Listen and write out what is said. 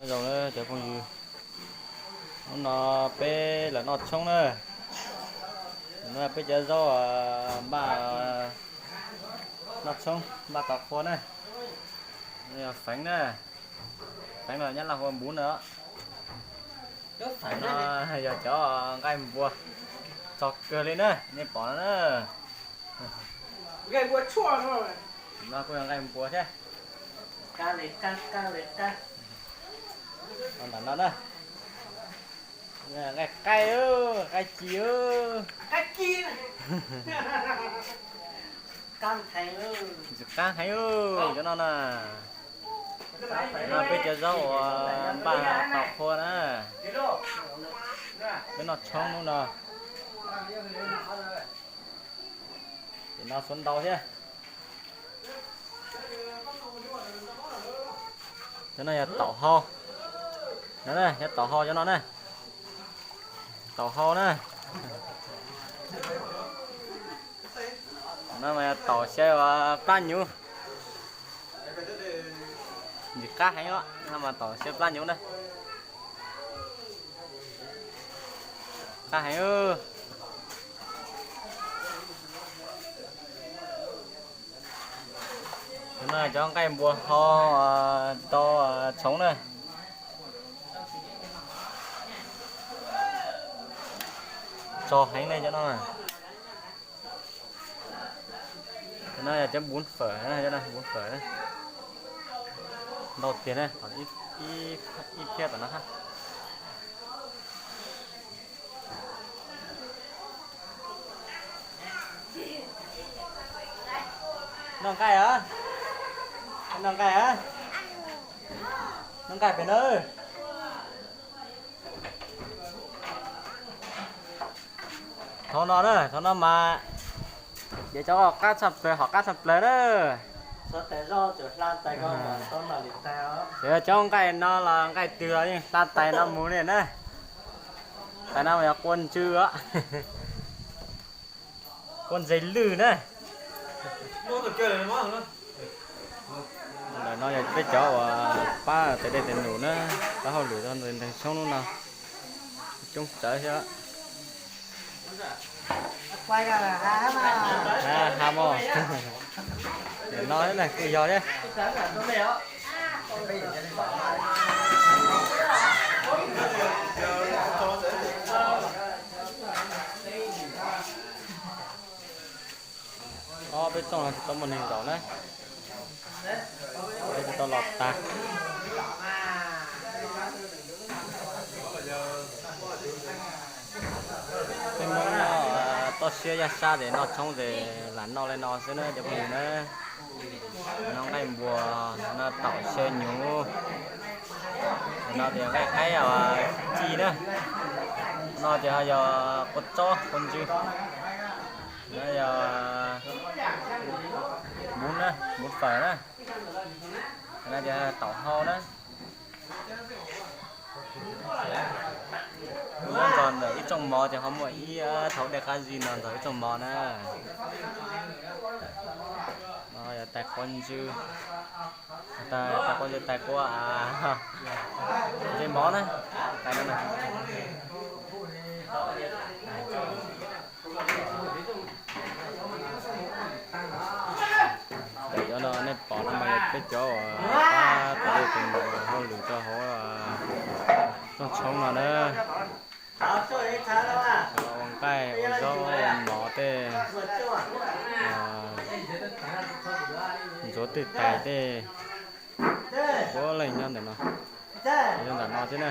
Zoo na cov phooj ywg, hnub no peb los noj tshoob na. No peb cov zaub npaj noj tshoob npaj tos qhua na. Feev na, feev los Nyab Laj hu npuv na. Feev no yog cov nqaij npua, txog kawg li na, nej pom no na. No kuj yog nqaij npua thiab. Nqaij qaib, qaib ci, ntxim qab heev cov no na. No peb cov zaub uas npaj tos qhua na, peb noj tshoob hnub no. Ces no xuav ntau thiab. Cov no yog taum hau, yog taum hau cov no na, taum hau na. No mas yog taum xyaw plab nyuv, ntxim qab heev os, no mas taum xyaw plab nyuv na. Qab heev. Cov no cov nqaij npua ho tau txhoov na. Txog heev ne cov no. Cov no yog cov npuv fawm, npuv fawm ntau tiag na, ib phiab tom no. Noj nqaij os, noj nqaij os, noj nqaij pem na. Thaum no na, thaum no mas ces cov qab tshaj plaws, hom qab tshaj plaws na. Ces cov nqaij no los nqaij twg los yeej hla tais no mus li na. Tais no yog qua ntsw os. Qua ntses lwj na. Ntawm no yog peb cov uas pab tes dej tes num na, pab hauj lwm rau ntawm ntawg tshoob lub no. Coob tsawv thiab. Ha mos. Ntawm no thiab na, kuj yog thiab. Ob peb tsooj no tsis tau muaj neeg zaum na, peb tsis tau los tag. Peb Hmoob noj toj siab yaj sab ces noj tshoob ces lam noj li no xwb na cov phooj ywg na. No nqaij npua, no taum xyaw nyuv, no tias nqaij qaib ci na, no tias yog qua tsob qua ntsw, no yog npuv na, npuv fawm na, no tias taum hau na. Nyob ntawm ib tsooj mov ces ho muaj ib thaum dej qab zib no ntawm ib tsooj mov na. No yog tais qua ntsw, tais qua ntsw, tais qua ntsw mov na, tais no na. Cov no nej pom no mas yog peb cov uas pab tes dej tes num hauj lwm rau hauv tsooj tshoob no na. Cov ua nqaij ua zaub ua mov tej, ntxuav twj tais tej, puav leej nyob ntawm no, nyob ntawm no xwb na.